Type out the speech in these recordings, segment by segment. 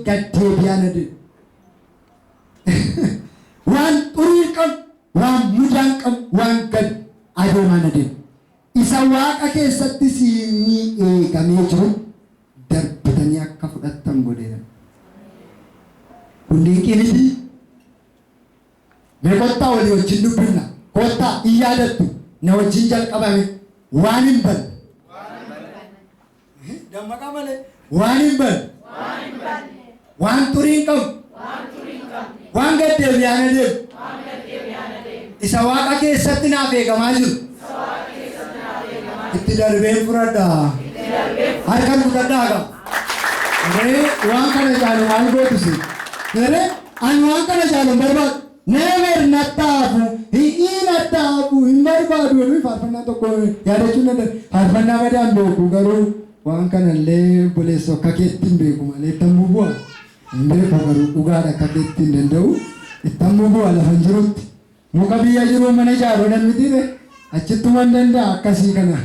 gad deebi'aan adeemu. Waan xurii hin qabne, waan mudaa hin qabne, waan gad adeemaan adeemu. Isa waaqa keessatti siinii eegamee jiru darbitanii akka fudhattan godheera. Kun dinqii mitii? Mee kottaa walii wajjin dubbifna. Kottaa, in yaadattu, na wajjin jalqabame. Waan hin banne. Dammaqaa malee. Waan hin banne. Waan xurii hin qabne. Waan gad deebi'aan adeemu. Isa waaqa keessatti naaf eegamaa jiru. Itti darbeen fudhadha. Harka rukutadhaa gaa. Ree waan kana caalu maal gootu si? Ree ani waan kana caalu hin barbaadu. Never natti hafu, hi'ii natti hafu hin barbaadu jedhu faarfannaa tokko yaadachuu nan danda'a. Faarfannaa badaa hin beeku garuu waan kanallee obboleessoo akka keetti hin beeku malee ittan bubu'a. Hin beeku garuu dhugaadha akka keetti hin danda'u. Ittan bubu'a lafa hin jirutti. Muka biyya jiruun mana ijaaru jedhan mitiire? Achittuman danda'a akkasii kana.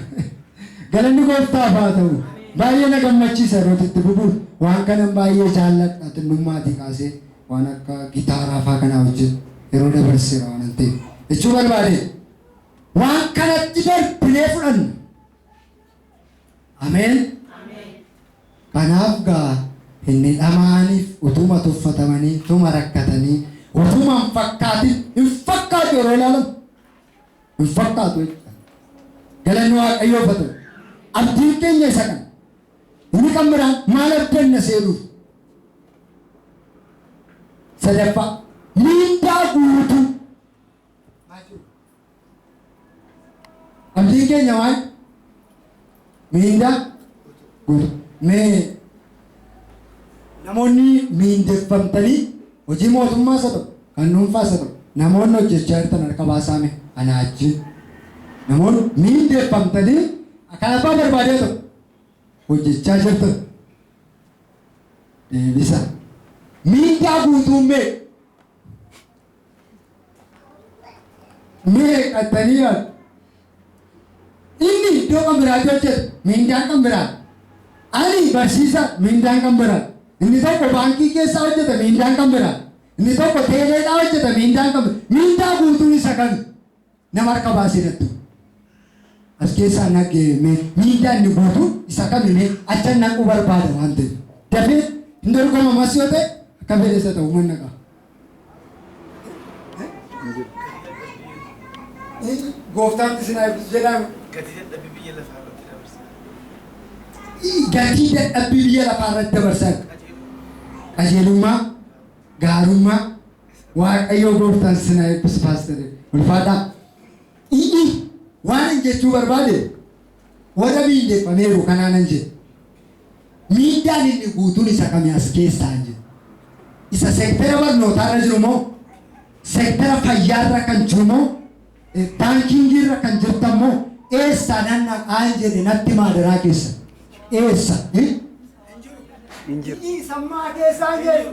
Galanni Gooftaaf haa ta'u. Baay'ee na gammachiisa yeroo itti bubuun. Waan kanan baay'ee jaalladha xinnummaatii kaasee waan akka gitaaraa faa kanaa wajjin yeroo dabarseera waanan ta'eef. Jechuu barbaadeen. Waan kanatti darbinee fudhanna. Ameen. Kanaaf gaa inni dhama'aniif utuma tuffatamanii, utuma rakkatanii, utuma hin fakkaatin, hin fakkaatu yeroo ilaalamu, hin fakkaatu jechuudha. Galanni Waaqayyoof haa ta'u. Abdiin keenya isa kana. Inni kan biraan maal abdanna seenuuf? Sadaffaa, miindaa guutuu. Abdiin keenya maal? Miindaa guutuu. Mee namoonni miindeffamtanii hojii mootummaas haa ta'u kan dhuunfaas haa ta'u namoonni hojjechaa jirtan harka baasaa mee ana wajjin. Namoonni miindeffamtanii kan abbaa barbaadee haa ta'u hojjechaa jirtan deebisa. Miindaa guutuun meeqa? Meeqattanii yaaddu? Inni iddoo kan biraatti hojjeta, miindaan kan biraa. Ani barsiisa, miindaan kan biraa. Inni tokko baankii keessaa hojjeta, miindaan kan biraa. Inni tokko teeleedhaa hojjeta, miindaan kan biraa. Miindaa guutuun isa kami? Nama harka baasee natti himu. As keessaa nagge mee miindaa inni guutuun isa kami mee achan naquu barbaada waan ta'eef. Dafee hin dorgomamas yoo ta'e akka fedhe isa ta'u man naqa. Gooftaan isin haa eebbisu jedhaa. Gatii dadhabbii biyya lafaa irratti dabarsan. Gatii dadhabbii biyya lafaa irratti dabarsan. Qajeelummaa, gaarummaa, Waaqayyoo gooftaan sin haa eebbisu paaster. Ulfaadhaa. I'I waanan jechuu barbaade warra miindeffameeru kanaanan jedhe. Miindaan inni guutuun isa kami as keessaan jedhe. Isa seektera barnootaarra jiru moo? Seektera fayyaarra kan jiru moo? Baankiingiirra kan jirtan moo? Eessa nan dhaqaan jedhe natti maadaraa keessa. Eessa? Hin jiru. Ii sammaa keessaa jedhu.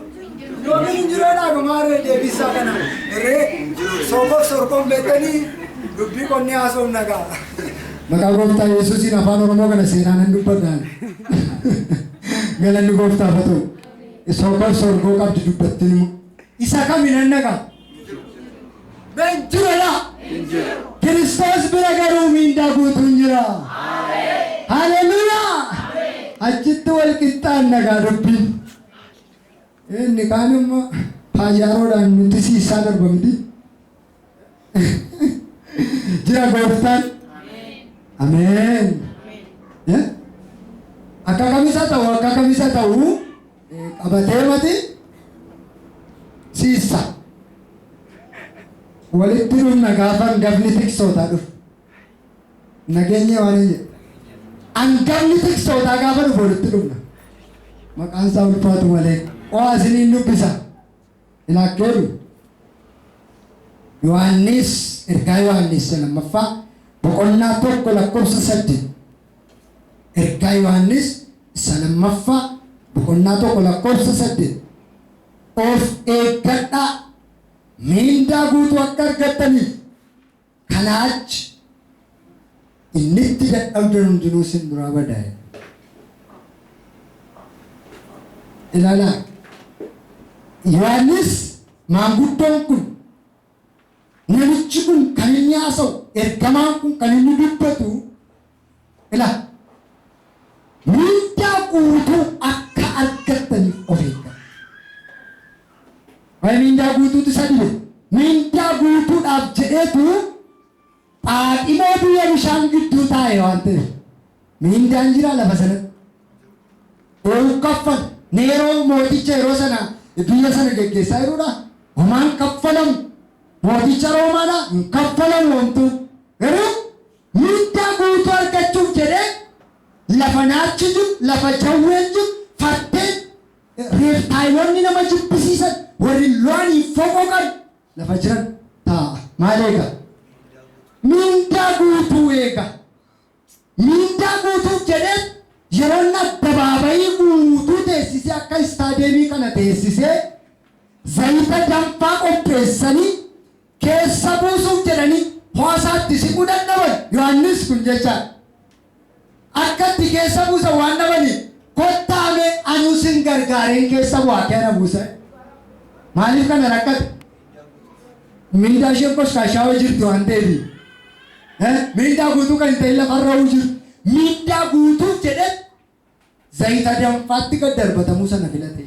Yookiin hin jiru jedhaa dhumaarree deebisaa kana. Irree sookoof sorkoon beektanii dubbii qonnee haasofna gaa. Maqaa gooftaa Yesuusiin afaan Oromoo kana seenaan hin dubbadhaan. Galanni gooftaaf haa ta'u. Sookoof sorgoo qabdi dubbattiin immoo. Isa kami nan dhaqa? Hin jiru jedhaa. Kiristoos bira garuu miindaa guutuun jira. Haleluuyaa! Achitti wal qixxaanna gaa dubbiin. Inni kaan immoo paajaaroodhaan nutti siissaa darba miti. Jira gooftaan. Ameen. Akka kamisa ta'u akka kamisa ta'u qabatee mati siissa. Walitti dhufna gaafa hangafni tiksootaa dhufu. Nageenyee waan hin jedhe. Hangafni tiksootaa gaafa dhufu walitti dhufna. Maqaan isaa ulfaatu malee. Qo'aa isiniin dubbisa. Ilaakkeedu. Yohaannis ergaa Yohaannis isa lammaffaa boqonnaa 1 lakkoofsa 8. Ergaa Yohaannis isa lammaffaa boqonnaa 1 lakkoofsa 8. Of eeggadhaa, miindaa guutuu akka argattaniif, kanaa achi inni itti dadhabdan hundinuu isin duraa bada jedhe. Ilaalaa. Yohaannis maanguddoon kun, namichi kun kan inni haasa'u, ergamaan kun kan inni dubbatu, ila mindaa guutuu akka argattaniif of eeggadha. Waa'ee mindaa guutuutu isa dhibe. Mindaa guutuudhaaf jedheetu Phaaximoo biyya bishaan gidduu taa'e waan ta'eef. Mindaan jira lafa sanatti. Ooyuu kaffala. Neeroo mooticha yeroo sana biyya sana geggeessaa jiruudha. Homaan kaffalamu. Mooticha Roomaadha. Hin kaffalamu homtuu. Garuu mindaa guutuu argachuuf jedhee lafa naachi jiru, lafa jawween jiru, fardeen, reptileoonni nama jibbisiisan, warri lo'anii foqoqan lafa jiran taa'a. Maal eega? Mindaa guutuu eega. Mindaa guutuuf jedhee yeroo inni addabaabayii guutuu teessisee, akka istaadiyeemii kana teessisee, zayita danfaa qopheessanii keessa buusuuf jedhanii hoosaatti siquu dadhaban Yohaannis kun jechaadha. Akka itti keessa buusan waan dhabaniif, "Kottaame, anuu sin gargaareen keessa bu'aa kana buusa." Maaliif kana rakkate? Mindaa isheen koskaashaa jirti waan ta'eef. Mindaa guutuu kan hin ta'in lafarra jiru. Mindaa guutuuf jedhee zayita danfaatti gad darbatamuu sana filate.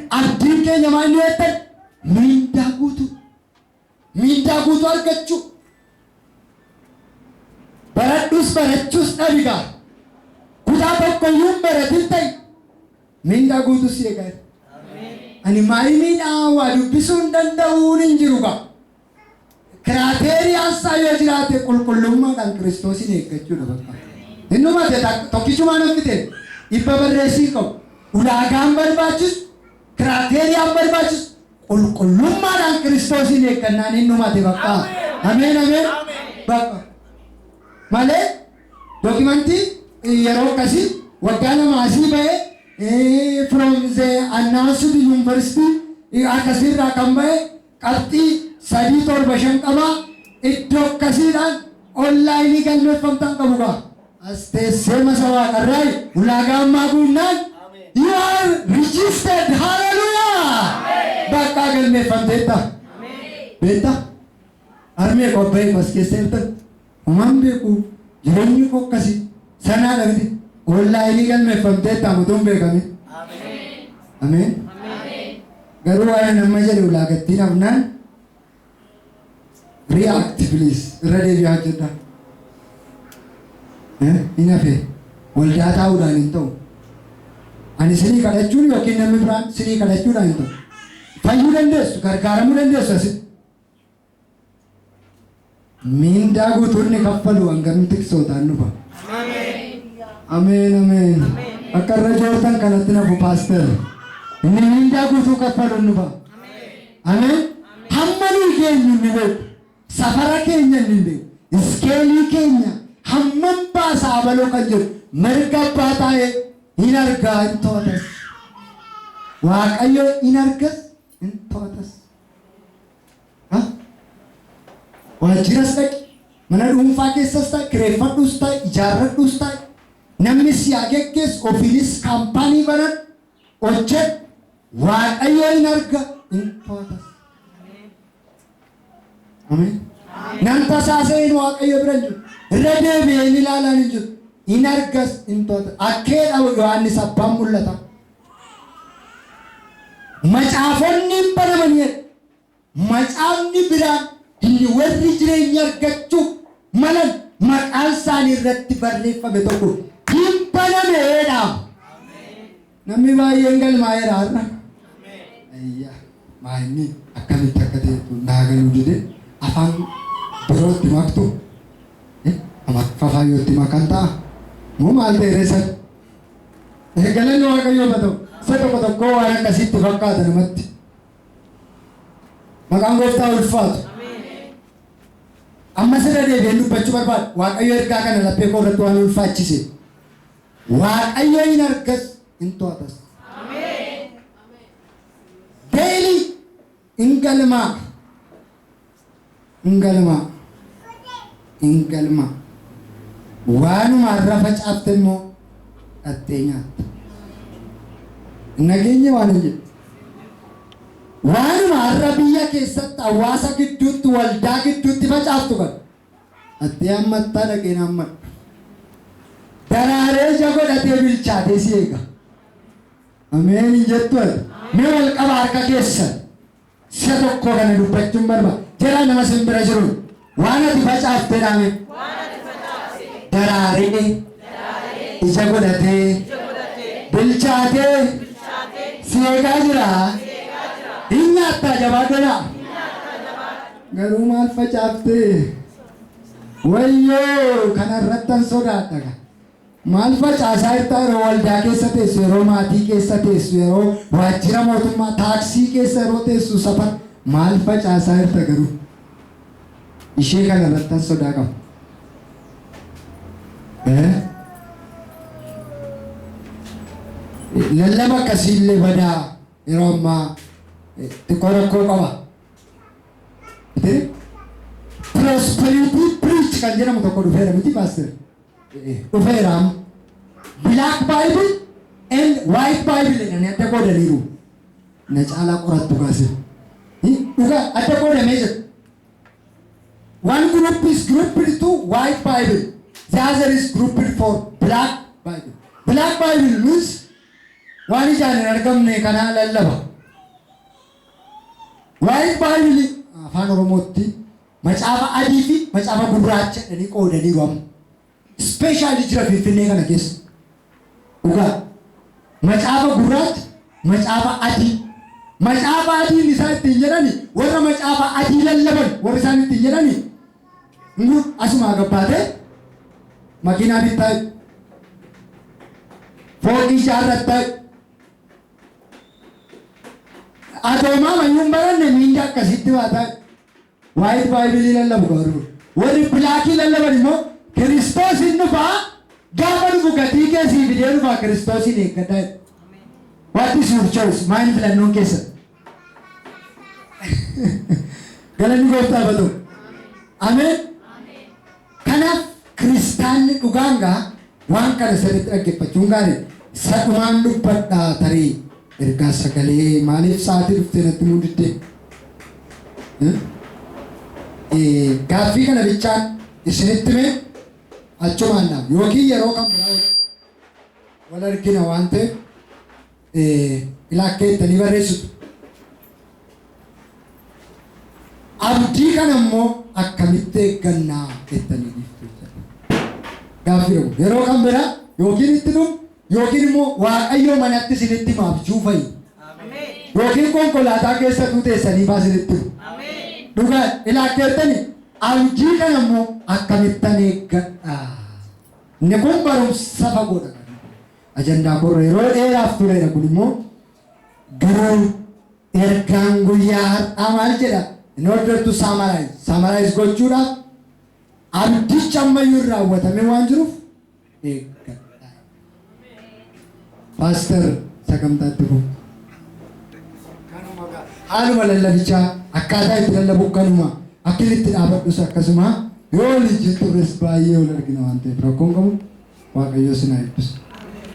Abdiin keenya maal inni jettan? Mindaa guutuu. Mindaa guutuu argachuu. Baradhus barachuus dhabigaa. Kutaa tokkoyyuu hin baratin ta'i. Mindaa guutuu si eegaa jira. Ani maayimiidhaa waa dubbisuu hin danda'uun hin jiru gaa. Criteriaan isaa yoo jiraate, qulqullummaadhaan Kiristoosin eeggachuudha bakka. Innumate tokkichumaan hambite, dhibba barreessii qabu. Ulaagaan barbaachisu, criteriaan barbaachisu, qulqullummaadhaan Kiristoosin eeggannaan innumate bakka. Ameen, ameen. Bakka. Malee documentii yeroo akkasii waggaa 2 asii ba'ee, from the announced university akkasiirraa kan ba'e, qabxii 375 qabaa, iddoo akkasiidhaan onlineii galmeeffamtan qabu gaa. As teessee masa waaqarraa ulaagaa ammaa guunnaan, you are registered. Hallelujah! Bakka galmeeffamteetta. Beekta? Armee qopha'ee as keessa jirtan. Homaan beeku, jireenyi koo akkasii sanaadha miti. Onlineii galmeeffamteetta mutuun beekame. Ameen. Garuu waan nama jedhe ulaagattiin hafnaan, react please, irra deebi'aa hojjedha. Hin hafe, waldaa taa'uudhaan hin ta'u. Ani sinii kadhachuun yookiin namni biraan sinii kadhachuudhaan hin ta'u. Fayyuu dandeessu, gargaaramuu dandeessu asitti. Miindaa guutuun ni kaffalu, hangam tiksootaan dhufa. Ameen, ameen. Akka irra joortan kanatti nafu, pastor. Inni miindaa guutuu kaffalu dhufa. Ameen. Hamma nuyi geenyu inni beeku. Safara keenya inni beeku. Scaleii keenya hammam baasa abaloo kan jedhu mirga abbaa taa'ee hin argaa, hin to'atas. Waaqayyo hin argas, hin to'atas. Waajjiras dhaqi, mana dhuunfaa keessas ta'e, kireeffadhus ta'e, ijaarradhus ta'e, namni si haa geggeessu, ofiinis company banan hojjedhu, Waaqayyo hin arga, hin to'atas. Ameen. Nan tasaaseen Waaqayyo bira hin jiru. Irra deebi'ee hin ilaalaan hin jiru. Hin argas, hin to'ata. Akkeedha Yohaannis abbaan mul'ata. Macaafonni hin banamanii, macaafni biraan inni warri jireenya argachuuf malan maqaan isaanii irratti barreeffame tokko hin banameedha. Namni baay'een galmaa'eera har'a. Ayyaa, maayinni akkamitti akka ta'etu naa galuu dide, afaan birootti maktu, Amaariffa yootti makan ta'a moo maal ta'e reessa? Galanni Waaqayyoof haa ta'u. Isa tokko tokko waan akkasitti fakkaata namatti. Maqaan Gooftaa ulfaatu. Amma sirra deebi'een dubbachuu barbaadu. Waaqayyo ergaa kana laphee koo irratti waan ulfaachise. Waaqayyo hin argas, hin to'atas. Daily hin galmaa. Hin galmaa. Hin galmaa. Waanuma har'a facaafte immoo dhattee nyaatta. Nageenye waan hin jedhu. Waanuma har'a biyya keessatti, hawaasa gidduutti, waldaa gidduutti facaaftu kana. Attee hammattaa dhaqeen hammadhu. Daraaree ija godhatee bilchaatee si eega. Ameen hin jettu ati. Mee wal qaba harka keessan. Si'a tokko kana dubbachuun barbaada. Jara nama sin bira jiru. Waan ati facaaftee dhaame. Daraaree ija godhatee bilchaatee si eegaa jira. Hin nyaattaa jabaadhaa. Garuu maal facaaftee? Wayyoo, kanarrattan sodaadha. Maal facaasaa jirtaa yeroo waldaa keessa teessu, yeroo maatii keessa teessu, yeroo waajjira mootummaa, taaksii keessa yeroo teessu, safar maal facaasaa jirta garuu? Ishee kanarrattan sodaa qaba. Eh? Lallaba akkasiillee badaa yeroo ammaa xiqqoo rakkoo qaba. Prosperity preach kan jedhamu tokko dhufeera miti, pastor? Dhufeera amma. Black Bible and White Bible jedhanii adda qoodaniiru. Na caalaa qorattu kaase. Dhugaa adda qoodamee jira. One group is grouped to White Bible. The other is grouped for Black Bible. Black Bible means waan ijaan hin argamne kanaa lallaba. White Bible afaan Oromootti macaafa adii fi macaafa gurraacha jedhanii qoodaniiru amma. Specially jira Finfinnee kana keessa. Dhugaa. Macaafa gurraacha, macaafa adii. Macaafa adiin isaan ittiin jedhani, warra macaafa adii lallaban warri isaan ittiin jedhani, ngu asumaa gabbaatee makiinaa bittaa, fooqii ijaarrattaa, atoomaa mayyuun baranne miinda akkasitti baataa. White Bible lallabu garuu. Warri black lallaban immoo Kiristoos hin dhufaa, gaafa dhufu gatii keessii fidee dhufaa, Kiristoosiin eeggadhaa. What is your choice? Maal filannoon keessan? Galanni gooftaa haa ta'u. Ameen. Kanaaf kiristaanni dhugaan gaa waan kana sirriitti dhaggeeffachuun gaarii. Sadhumaan dubbadhaa, tarii ergaa sagalee maaliif sa'aatii dhuftee natti muu diddee? Gaaffii kana bichaan isinitti mee achumaan naaf yookiin yeroo kan biraa wal argina waan ta'eef ilakkeettanii barreessitu. Abdii kana immoo akkamitti eeggannaa jettanii dhiiftu. Gaaffii qabu. Yeroo kan biraa yookiin itti dhufu yookiin immoo Waaqayyoo manatti isinitti himaaf juufayi. Yookiin konkolaataa keessattuu teessanii faa isinitti himu. Dhugaa ilakkeettanii abdii kana immoo akkamittan eeggadha? Inni kun barumsa fagoodha. Ajandaa korra yeroo dheeraaf tureera. Kun immoo garuu ergaan guyyaa har'aa maal jedha? In order to summarize gochuudhaaf, abdichi ammayyuu hin raawwatame waan jiruuf eeggadha. Pastor, sagantaatti fufu. Haaluma lallabichaa akkaataa itti lallabu kanuma, akka inni itti dhaabadhus akkasuma. Yoo waliin turres baay'ee wal argina waan ta'eef rakkoon qabu. Waaqayyo sinaa eebbisu.